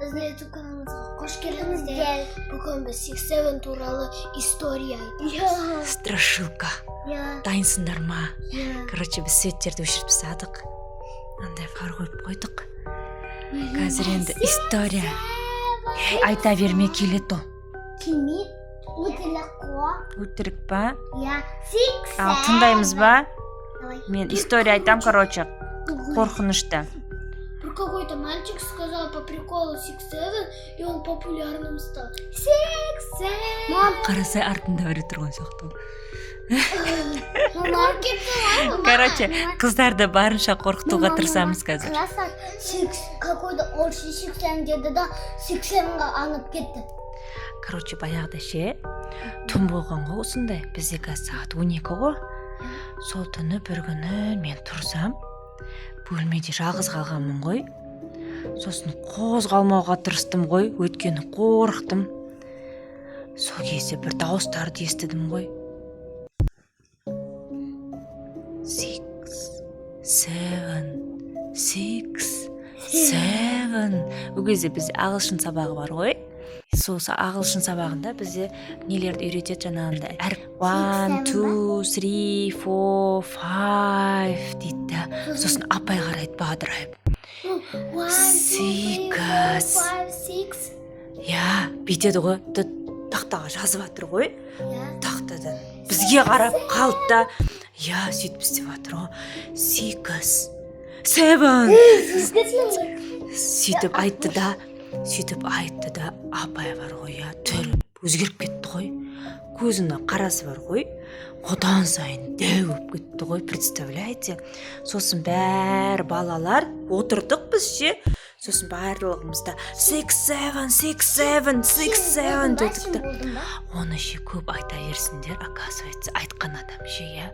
Біздің YouTube каналымызға қош келдіңіздер. Бүгін біз Six Seven туралы история айтамыз. Иә. Страшилка. Иә. Дайынсыңдар ма? Иә. Короче, біз светтерді өшіріп тастадық, андай фар қойып қойдық. Қазір енді история. Ей, айта берме, келеді ол. Келмей, өтірік қой. Өтірік па? Иә. Six. Ал тыңдаймыз ба? Давай. Мен история айтам, короче, қорқынышты. Про какой-то мальчик сказал по приколу Six Seven, и он популярным стал. Six Seven. Мам, Қарасай, артында біреу тұрған сияқты ол. мама кетті. Короче, қыздарды барынша қорқытуға тырысамыз қазір. Қарасақ, Six какой-то орысша Six Seven деді да, Six Sevenға анып кетті. Короче, баяғыда ше, түн болған ғой осындай. Бізде қазір сағат 12 ғой. Сол түні бір күні мен тұрсам, бөлмеде жалғыз қалғанмын ғой. Сосын қозғалмауға тырыстым ғой, өйткені қорықтым. Сол кезде бір дауыстарды естідім ғой: "Six, seven, six, seven". Ол кезде бізде ағылшын сабағы бар ғой. Сол ағылшын сабағында бізде нелерді үйретеді, жаңағындай әріп: "One, Seven. two, three, four, five" дейді да. Сосын апай қарайды бадырайып. One, two, three, four, Six. five, six. Иә, бүйтеді ғой, тақтаға жазып жатыр ғой. Иә. Тақтадан бізге қарап қалды да, иә, сөйтіп істеп жатыр ғой: "Six, seven". Сөйтіп айтты да, сөйтіп айтты да, апай бар ғой, иә, түрі өзгеріп кетті ғой. Көзінің қарасы бар ғой, одан сайын дәу болып кетті ғой, представляете? Сосын бәрі балалар отырдық біз ше. Сосын барлығымыз да "Six, seven, six, seven, six, seven" дедік та. Оны ше, көп айта берсіңдер, оказывается, айтқан адам ше, иә,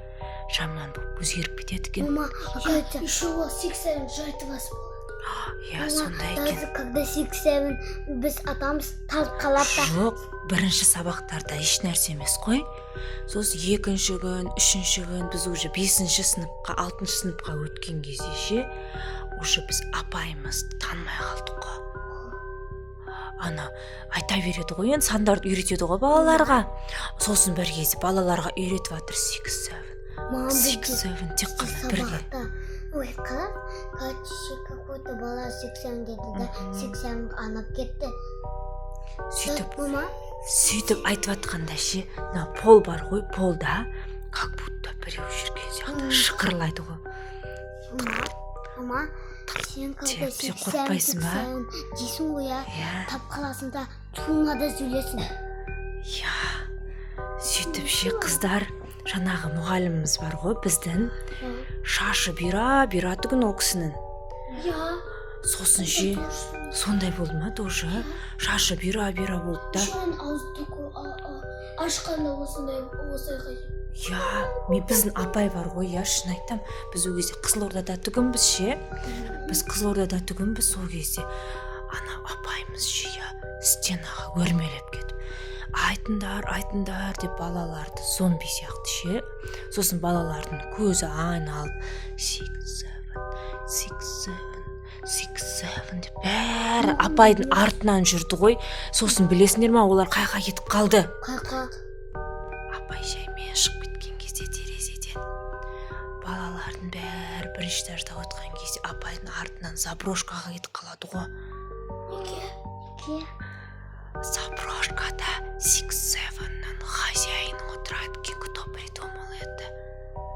жаман болып өзгеріп кетеді екен. Мама, оказывается, еще ол Six Seven жертвасы болады. Иә, сондай екен. Даже когда Six Seven біз атамыз талып қалады да. Жоқ, бірінші сабақтарда еш нәрсе емес қой. Сосын екінші күн, үшінші күн, біз уже бесінші сыныпқа, алтыншы сыныпқа өткен кезде ше, уже біз апайымызды танымай қалдық қой. Ана айта береді ғой енді, сандарды үйретеді ғой балаларға. Сосын бір кезде балаларға үйретіп жатыр: "Six, seven, Мама, six, бізде seven", тек қана бірге. Сабақта ой, қалай, короче, какой-то бала Six Seven деді да, Six Seven анап кетті. Сөйтіп, Мама. сөйтіп айтып жатқанда ше, мына пол бар ғой, полда как будто біреу жүрген сияқты шықырлайды ғой. Мама, мама, сен когда Сен Six Seven, қорықпайсың Six ба? Seven дейсің ғой, иә? Иә. Тап қаласың да, туыңа да сөйлесің. Иә, сөйтіп ше, қыздар, жаңағы мұғаліміміз бар ғой біздің, шашы бұйра бұйра түгін ол кісінің. Иә. Сосын ше, сондай болды ма тоже? Шашы бұйра бұйра болды да. Еще он ауыз такой ашқанда осындай осылай. Иә, мен, біздің апай бар ғой, иә, шын айтам, біз ол кезде Қызылордада түгінбіз ше, біз Қызылордада түгінбіз. Сол кезде ана апайымыз ше, иә, стенаға өрмелеп кетіп: "Айтыңдар, айтыңдар", – деп балаларды, зомби сияқты ше. Сосын балалардың көзі айналып: "Six, seven, six, seven, six, seven" деп бәрі апайдың артынан жүрді ғой. Сосын білесіңдер ма, олар қай кетіп қалды? Қайқа? Апай жаймен шығып кеткен кезде терезеден, балалардың бәрі бірінші этажда отқан кезде апайдың артынан заброшкаға кетіп қалады ғой. Неге? Неге? Заброшкада Six Sevenнің хозяины отырады екен. Кто придумал это?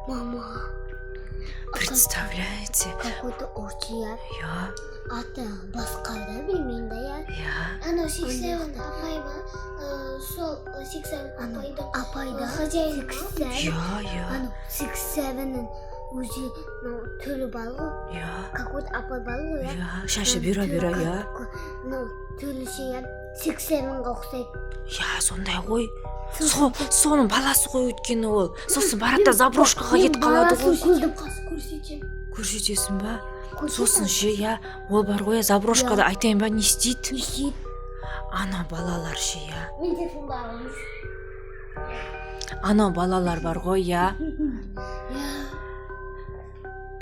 Мама. Представляете? Какой-то орчия. Иә. Аты басқа да, білмеймін да, иә. Иә. Анау Six Seven апай ма? Сол Six Seven апайдың Апай да. хозяин Six ма? Seven. Иә. Анау Six Seven'нің өзі мынау түрі бар ғой. Иә. Какой-то апай бар ғой, иә. Иә, шашы бұйра бұйра, иә. Мынау түрі ше, иә, Six Sevenға ұқсайды. Иә, сондай ғой. Соның баласы ғой өйткені ол. Сосын барады да, заброшкаға кетіп қалады ғой. Көрдім. Қазір көрсетемін. Көрсетесің ба? Сосын ше, иә, ол бар ғой, иә, заброшкада, айтайын ба, не істейді? Не істейді? Ана балалар ше, иә. Мен телефонды аламыз. Анау балалар бар ғой, иә,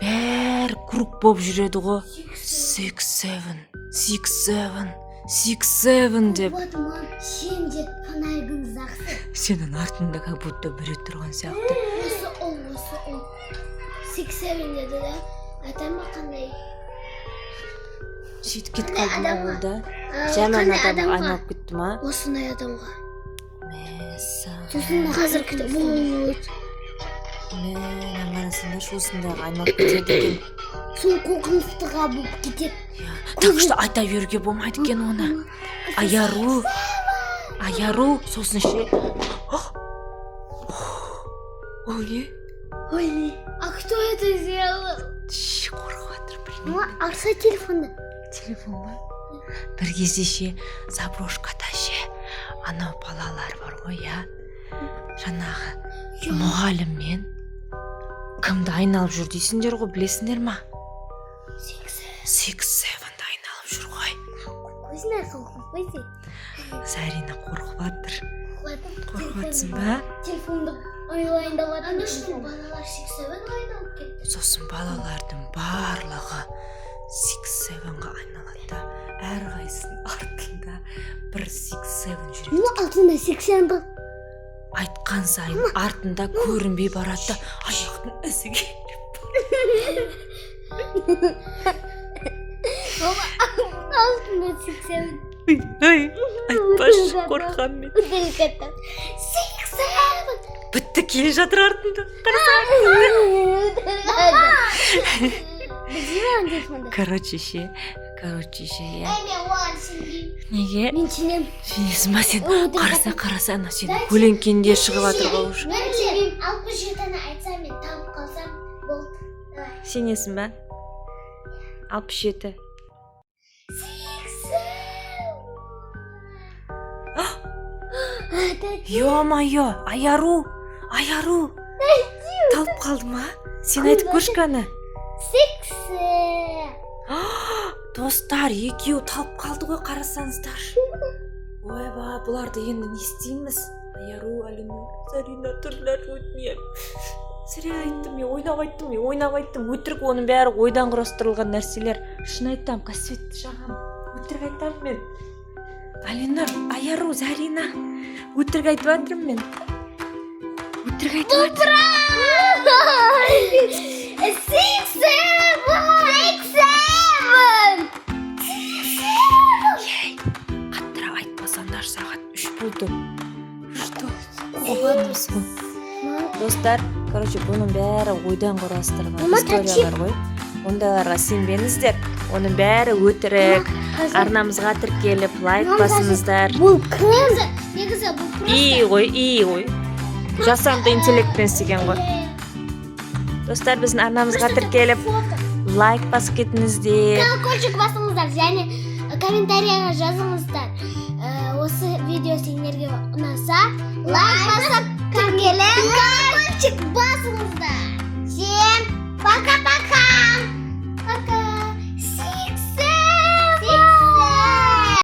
бәрі круг болып жүреді ғой: "Six, seven, six, seven, Six Seven деп. Вот, мам, сен де фонаригің жақсы. Сенің артыңда как будто біреу тұрған сияқты. Осы ол, осы ол. Six Seven деді да. Айта ма қандай? Сөйтіп кетіп Қандай қалды ма адамға? ол да? А, Жаман қандай адамға адамға? айналып кетті ма? Осындай адамға. Мәссаған. Сосын Қазір күтіп вот. Мә, қарасаңдаршы, осындайға айналып кетеді екен. Сол қорқыныштыға болып кетеді. Иә. Так что айта беруге болмайды екен оны. Аяру. Аяру, сосын ше. Ол не? Ой, А кто это сделал? Шш, қорқып жатырмын, білмеймін. Мама, алса телефонды. Телефон ба? Бір кезде ше, заброшкада ше, анау балалар бар ғой, иә, жаңағы мұғаліммен кімді айналып жүр дейсіңдер ғой, білесіңдер ма? Six Seven-ді айналып жүр ғой. Көзін арқылы қорықпайсың. Зарина қорқып жатыр. Қорқып жатсың ба? Телефонды ойлайындап Анда что, балалар Six Seven-ға айналып кетті? Сосын балалардың барлығы Six Seven-ға айналады да, әрқайсысының артында бір Six Seven жүреді. Ну, алтында сексенді. Айтқан сайын артында көрінбей барады да, аяқтың ізі келіп. Алтында 87. Ой, айтпашы, қорқамын мен. Өтірік айтамын. Six Seven! Бітті, келе жатыр артында. Өтірік айтамын. Білмеймін телефонды. Короче ше, иә. Эй, мен оған сенбеймін. Неге? Мен сенемін. Сенесің ба сен? Өтірік. Қараса, қараса, ана сенің көлеңкеңде шығып жатыр ғой уже. Мен сенбеймін. 67-ні айтсам, мен тауып қалсам, болды. Давай. Сенесің ба? 67. Six Seven! Ё-моё, Аяру, Аяру, талып қалды ма? Сен айтып көрші, кәні. Six. Достар, екеуі талып қалды ғой, қарасаңыздаршы. Ойбай, бұларды енді не істейміз? Аяру, Алинұр, Зарина, тұрыңдар, өтінемін. Сірә айттым мен, ойнап айттым мен, ойнап айттым. Өтірік, оның бәрі ойдан құрастырылған нәрселер. Шын айтамын, кассетті жағамын. Өтірік айтамын мен. Алинұр, Аяру, Зарина, өтірік айтып жатырмын мен. Өтірік айтып жатырмын. Six Seven. Six Seven. Ей, қаттырақ айтпасаңдар, сағат 3 болды. Что? Қорқамыз ғой. Достар, короче, бұның бәрі ойдан құрастырылған Мама, историялар ғой. Ондайларға сенбеңіздер. Оның бәрі өтірік. Арнамызға тіркеліп, лайк Мама, басыңыздар. Бұл кім? Негізі бұл просто. И ғой, и ғой. Жасанды интеллектпен істеген ғой. Достар, біздің арнамызға тіркеліп, Фото. лайк басып кетіңіздер. Колокольчик басыңыздар және комментарияға жазыңыздар. Осы видео сендерге ұнаса, лайк басып, тіркеліп, колокольчик басыңыздар. Всем пока-пока!